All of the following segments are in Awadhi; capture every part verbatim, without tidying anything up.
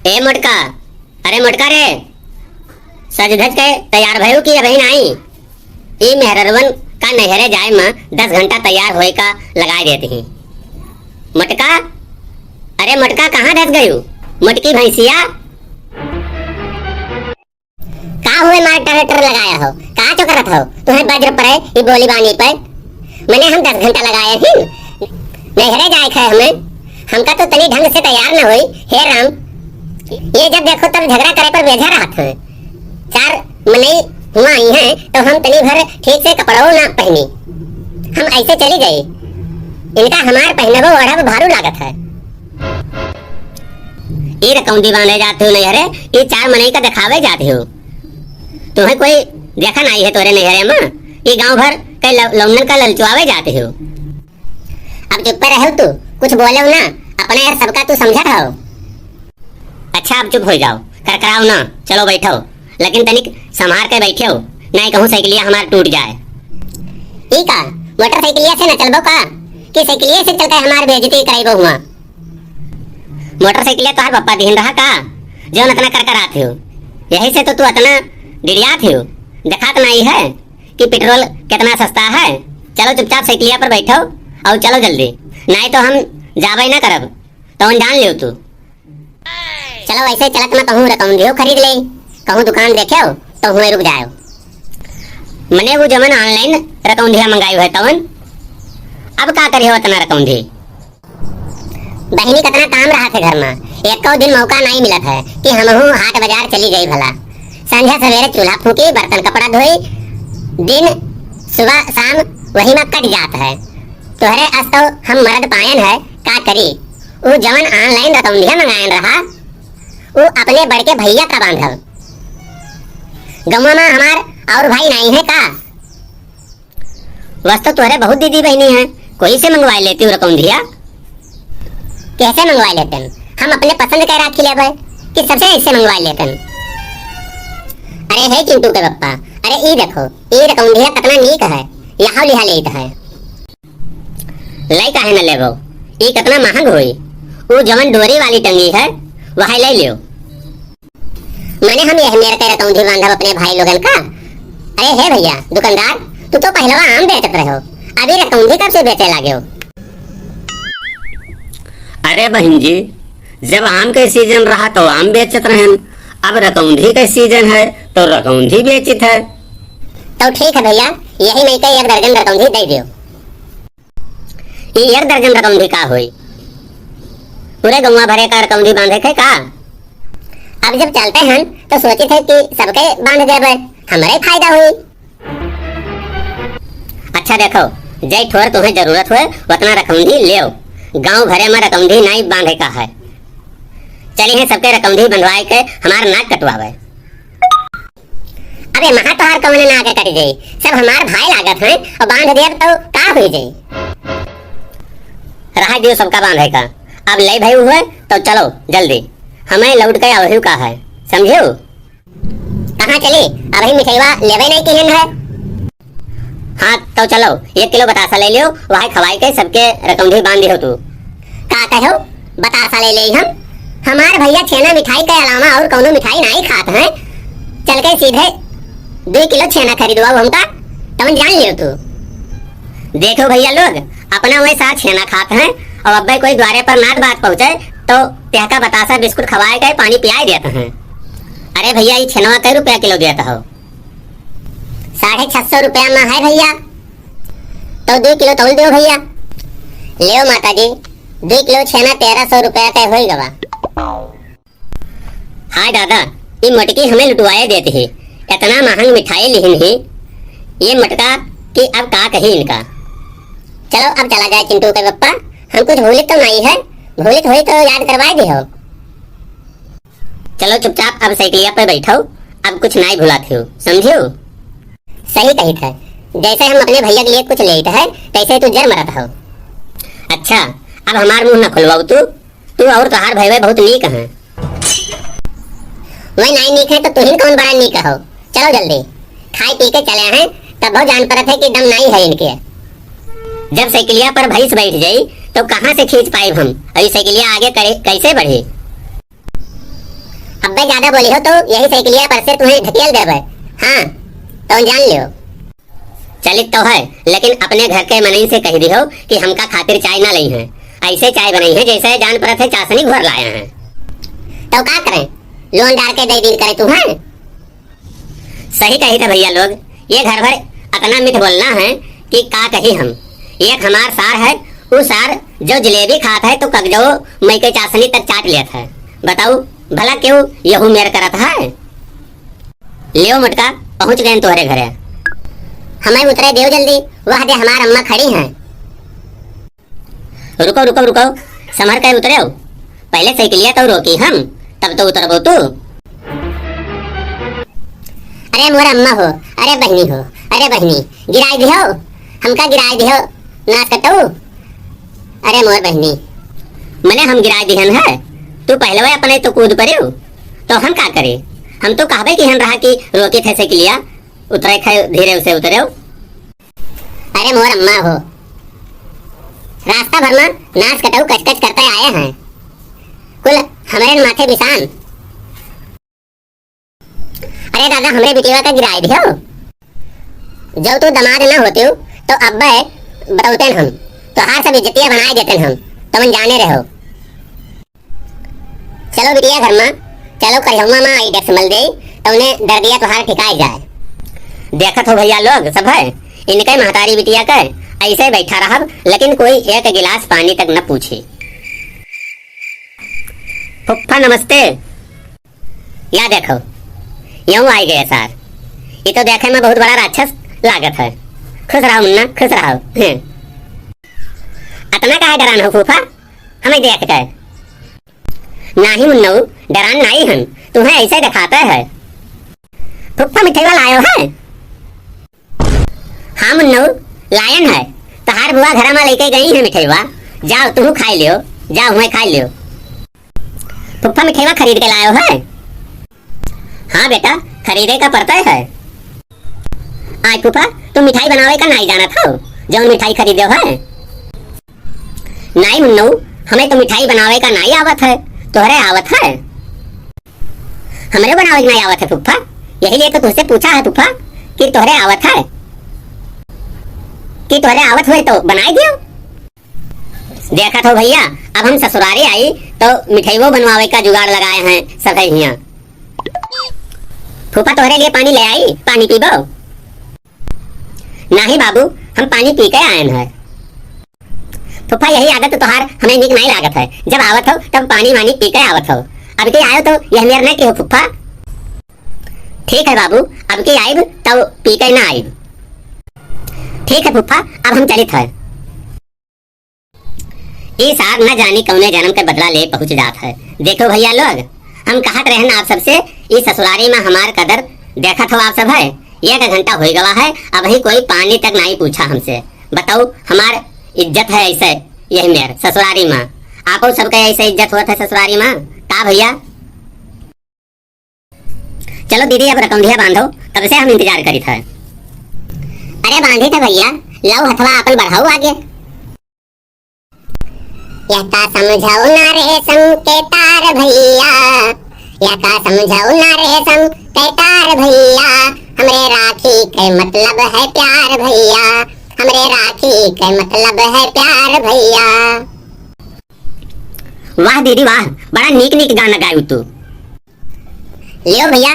ए मोटका, अरे मोटका रे, सज धज के तैयार भयू कि अबही नाई? ई मेहररुअन का नैहरे जाए में दस घंटा तैयार होए का लगाए देत ही। मोटका, अरे मोटका, कहाँ धस गयू? मोटकी भैंसिया। का हुए मार टरटर लगाया हो? का चोकरत हो? तुहैं बज्र पड़े ई बोली बानी पे। मने हम दस घंटा लगाए ही। नैहरे जाए क है हमें। हमका तो तनी ढंग से तैयार न होई। हे राम, ये जब देखो तब झगड़ा करे पर बेझा रहत हैं। चार मनई हुआ आई हैं तो हम तनी भर ठीक से कपड़ो ना पहनी। हम ऐसे चली जाई। इनका हमार पहनबो ओढ़ब भारू लागत है। ई रकौंधी बांधे जात हो नैहरे, ई चार मनई का देखावे जात हो। तुहैं कोई देखा नाई है तोरे नैहरे में? ई गांव भर के लौ-, लौंडन का ललचुआवे जात हो। अब चुप्पे रहो तू, कुछ बोलो ना, अपना यार सबका तू समझत हो। अच्छा, अब चुप हो जाओ, करकराओ ना, चलो बैठो, लेकिन तनिक संभार के बैठो, नाई कहूँ साइकिलिया हमार टूट जाए। ई का, मोटरसाइकिलिया से न चलबो का, कि साइकिलिया से चल के हमार बेइज्जती कराइबो हुआ? मोटरसाइकिलिया तोहार पप्पा दिहन रहा का, जौन अतना करकरात हो? यही से तो तू अतना डिड़ियात हो, देखात नाई है कि पेट्रोल कितना सस्ता है। चलो चुपचाप साइकिलिया पर बैठो और चलो जल्दी, नाई तो हम जाबे ना करब, तौन जान लियो तू। चलो वैसे चलत में कहूँ रकौंधियो खरीद ले, कहूँ दुकान देखेव तो हुए रुक जाएव। मने वो जमन online रकौंधिया मंगाई है तवन, अब का करियो अतना रकौंधी? बहिनी, कतना काम रहत है घर में, एको दिन मौका नाई मिलत है कि हमहू हाट बाजार चली जाई भला। संझा सवेरे चूल्हा फूकी, बर्तन कपड़ा धोई, दिन सुबह शाम वही में कट जात है। तोहरे अस तो हम मरद पायन है, का करी? उ जवन online रकौंधिया मंगायन रहा, उ अपने बड़के भैया का बांधल। गौवा में हमार और भाई नाई है का? वस तो तोहरे बहुत दीदी बहिनी हैं, कोई से मंगवाए लेती हूँ रकौंधिया। कैसे मंगवाए लेतन? हम अपने पसंद के राखी लेबे कि सबसे ऐसे मंगवाए लेतन? अरे हे चिंटू के पप्पा, अरे ई देखो, ई रकौंधिया कितना नीक है, यहाँ लिहा लेत है। लई काहे न लेबो? ई कितना महंग होई? ऊ जवन डोरी वाली टंगी है, वह ले लियो। माने हम यह मेर के रतौंधी बांधब अपने भाई लोगन का? अरे हे भैया दुकानदार, तू तो पहलवा आम बेचत रहो, अभी रतौंधी कब से बेचे लागे हो? अरे बहन जी, जब आम के सीजन रहा तो आम बेचत रहन, अब रतौंधी के सीजन है तो रतौंधी बेचित है। तो ठीक है भैया, यही मई के एक दर्जन रतौंधी दे दियो। ई एक दर्जन रकौंधी का होई? पूरे गौवा भरे का रकौंधी बांधे के का? अब जब चलते हन तो सोचित है कि सबके बांध देबे, हमरे फायदा होई। अच्छा देखो, जय ठोर तुम्हें जरूरत होए उतना रकौंधी लेव, गांव भरे में रकौंधी नाई बांधे का है। चली हैं सबके रकौंधी बंधवाए के हमार नाक कटवावे। अबे महा तोहार कौन नाक कट जाई, सब हमार भाई लागत हैं और बांध देब तो का हो जाई? रहा दियो सबका बांधे का, अब ले भाई हुए तो चलो जल्दी, हमें लौट के आवहू का है, समझियो? कहाँ चली? अबही मिठैवा लेबे नहीं किहन है। हाँ, तो चलो, एक किलो बतासा ले लियो, वही खवाई के सबके रकौंधी बांध दियो तू। का कहो? बतासा ले ले हम? हमार भैया छेना मिठाई के अलावा और कौनो मिठाई नहीं खात हैं। चल के सीधे दो किलो छेना खरीदवाओ हमका, तवन जान लियो तू। देखो भैया लोग, अपना वही साथ छेना खात हैं और अब्बे कोई द्वारे पर नात बात पहुँचे तो तेहका बतासा बिस्कुट खवाए के पानी पियाए देत हैं। अरे भैया, ये छेनवा कै रुपया किलो देत हो? साढ़े छह सौ रुपया में है भैया। तो दो किलो तौल दो भैया। लेव माता जी, दो किलो छेना तेरह सौ रुपया के होई गवा। हाय दादा, ई मटकी हमें लुटवाए देत ही, इतना महंग मिठाई लिहिन ही, ये मटका कि अब का कही इनका। चलो अब चला जाए चिंटू के पप्पा, हम कुछ भूलित तो नहीं है, भूलित होई तो याद करवाए दे हो। चलो चुपचाप अब साइकिलिया पे बैठो, अब कुछ नाई भुलात हो, समझियो? सही कहित है, जैसे हम अपने भैया के लिए कुछ लेत है, तैसे तू जर मरत हो। अच्छा, अब हमार मुंह ना खुलवाओ तू, तू और तोहार भैया बहुत नीक हैं। वही नाई नीक है तो तुहिन कौन बड़ा नीक हो? चलो जल्दी, खाए पी के चले हैं, तब बहुत जान पड़त है कि दम नाई है इनके। जब साइकिलिया पर भैंस बैठ जाई तो कहाँ से खींच पाइब हम, और ये साइकिलिया आगे करे, कैसे बढ़ी? अब्बे ज्यादा बोलिहो तो यही साइकिलिया पर से तुहें ढकेल देबे। हाँ, तो जान लियो। चलित तो है, लेकिन अपने घर के मनई से कहि दिहो कि हमका खातिर चाय ना लइहें। अइसे चाय बनइहें जइसे जान परत है चासनी घोर लाए हैं। तो का करें, लोन डार के दे दीन करे तुहें। सही कहित है भइया लोग, ये घर भर अतना मीठ बोलना है कि का कही हम। एक हमार सार है, उ सार जो जलेबी खात है तो कगजो मइके चासनी तक चाट लेत है। बताउ भला केउ यहू मेर करत है? लेव मोटका, पहुँच गएन तोहरे घरे। हमें उतरे देव जल्दी, वह दे हमार अम्मा खड़ी हैं। रुको, रुको, रुको, संभर के उतरेउ। पहिले साइकिलिया तो रोकी हम, तब तो उतरबो तू। अरे मोर अम्मा हो, अरे बहिनी हो, अरे बहिनी, गिराइ दिहो, हमका गिराइ दिहो, नास कटऊ। अरे मोर बहिनी, मने हम गिराइ दिहन है, तू पहलवे अपने तो कूद परेउ, तो हम का करे? हम तो कहबे किहन रहा कि रोकित है साइकिलिया, उतरे खे धीरे उसे उतरेउ। अरे मोर अम्मा हो, रास्ता भर में नास कटऊ कच कच करते आए हैं, कुल हमरे माथे बिसान। अरे दादा, हमरे बिटिया का गिराइ दिहो। जब तू दमाद ना होतिउ, तो अब्बे बतौतेन हम, तोहार सब इज्जतिया बनाइ देतेन हम, तमन जाने रहो। चलो बिटिया घर में, चलो करिहवा में आई डेक्स मल दे, तौने दर्दिया तोहार ठिकाइ जाए। देखत हो भइया लोग सब है, इनके महतारी बिटिया के अइसे बैठा रहब, लेकिन कोई एक गिलास पानी तक न पूछी। फुफ्फा नमस्ते। या देखो, यूं आइ गए सार। ये तो देखे में बहुत बड़ा राक्षस लागत है। खुश रहो मुन्ना, खुश रहो। हैं। अतना काहे डरान हो फूफा, हमें देख के? नाही मुन्नऊ, डरान नाही हन, तुम्हें ऐसे दिखाते हैं। फुफ्फा मिठैवा लायो है? हाँ मुन्नऊ, लायन है। तहार बुआ घरा में लेके गई है मिठैवा। जाओ, तुम खाइ लियो, जाओ, हमें खाइ लियो। फुफ्फा मिठैवा खरीद के लायो है? हाँ बेटा, खरीदे का पड़ता है। आज फूफा, तू मिठाई बनावे का नाई जानत हो, जौन मिठाई खरीदे है? नाई मुन्नऊ, हमें तो मिठाई बनावे का नाई आवत है, तोहरे आवत है? हमरे बनावे के नाई आवत है फूफा, यही लिए तो तुझसे पूछा है फूफा कि तोहरे आवत है, कि तोहरे आवत हुए तो बनाई दियो। देखत हो भइया, अब हम ससुरारी आई तो मिठइयो बनवावे का जुगाड़ लगाए हैं सब हियाँ। फूफा तोहरे लिए पानी ले आई, पानी पीबो? नाही बाबू, हम पानी पी के आयन है। फूफा यही आदत तोहार हमें नीक नाई लागत है, जब आवत हो तब पानी वानी पी के आवत हो। अब की आयो तो यह मेर नहीं हो फूफा। ठीक है बाबू, अब की आइब तब पी के ना आइब। ठीक है फूफा, अब हम चलित है। ई सार न जानी कौने जन्म के बदला ले पहुँच जात है। देखो भइया लोग, हम कहत रहन आप सबसे, ई ससुरारी में हमार कदर देखत हो आप सब है। एक घंटा होइ गवा है, अबहीं कोई पानी तक नाई पूछा हमसे। बताओ, हमार इज्जत है ऐसे यही मेर ससुरारी में? आपो सबके ऐसे इज्जत होत है ससुरारी में का भइया? चलो दीदी, अब रकौंधिया बांधो, कब से हम इंतजार करित है। अरे बांधित है भइया, लाओ हथवा आपन बढ़ाओ आगे। यह का समझाओ ना रेशम के तार भइया, यह का समझाओ ना रेशम के तार भइया, हमरे राखी के मतलब है प्यार भइया, हमरे राखी के मतलब है प्यार भइया। वाह दीदी वाह, बड़ा नीक नीक गाना गायू तू। लियो भइया,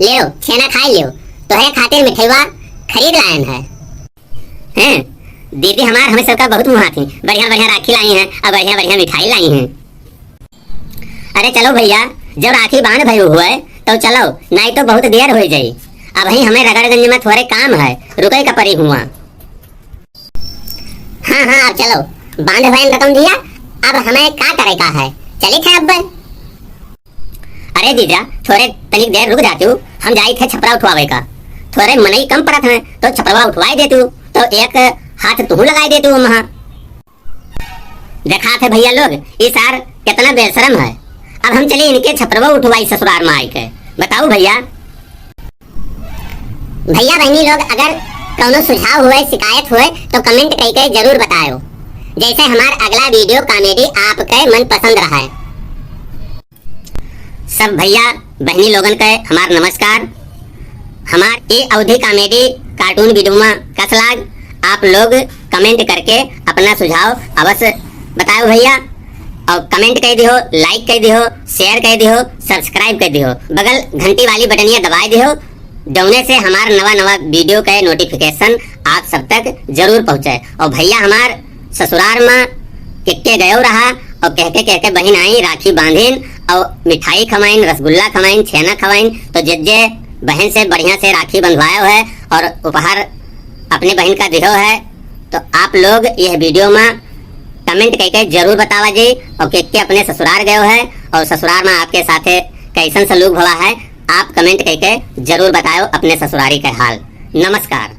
लियो, छेना खाइ लियो, तोहरे खातिर मिठइवा खरीद लायन है। हैं, दीदी हमार हमें सबका बहुत मुहात ही, बढ़िया बढ़िया राखी लाई हैं और बढ़िया बढ़िया मिठाई लाई हैं। अरे चलो भइया, जब राखी बांध भयू हुए तो चलो, नाई तो बहुत देर होइ जाई। अबहीं हमें रगड़गंज में थोरे काम है, रुके का परी हुआ। हाँ हाँ, अब चलो, बांध भयन रकौंधिया, अब हमें का करे का है, चलित है अब। अरे जीजा, थोरे तनिक देर रुक जातू, हम जाइत है छपरा उठवावे का। थोरे मनई कम परत हैं, तो छपरवा उठवाए देतू, तो एक हाथ तुहू लगाए देतू वहाँ। देखात है भइया लोग, ई सार केतना बेशरम है। अब हम चली इनके छपरवा उठवाई ससुरार में आइके। बताओ भइया। भइया बहिनी लोग, अगर कौनो सुझाव हुए, शिकायत हुए, तो comment कइके जरूर बतायो, जैसे हमार अगला video comedy आपके मन पसंद रहे। सब भइया बहिनी लोगन के हमार नमस्कार। हमार ए अवधी comedy cartoon video मा कस लाग, आप लोग comment करके अपना सुझाव अवश्य बताओ भैया। और comment कर दिहो, like कर दिहो, share कर दिहो, subscribe कर दिहो, बगल घंटी वाली बटनिया दबाए दिहो, जौने से हमार नवा नवा video के notification आप सब तक जरूर पहुँचे। और भैया हमार ससुरार मा के के गयो रहा और कहके कहके बहिन आई राखी बांधिन और मिठाई खवाइन, रसगुल्ला खवाइन, छेना खवाइन। तो जे जे बहन से बढ़िया से राखी बंधवायो है और उपहार अपने बहन का दियो है, तो आप लोग यह video मा comment करके जरूर बतावा जी। और के के अपने ससुरार गयो है और ससुरार मा आपके साथे कैसन सलूक भवा है, आप comment करके जरूर बताओ अपने ससुरारी के हाल। नमस्कार।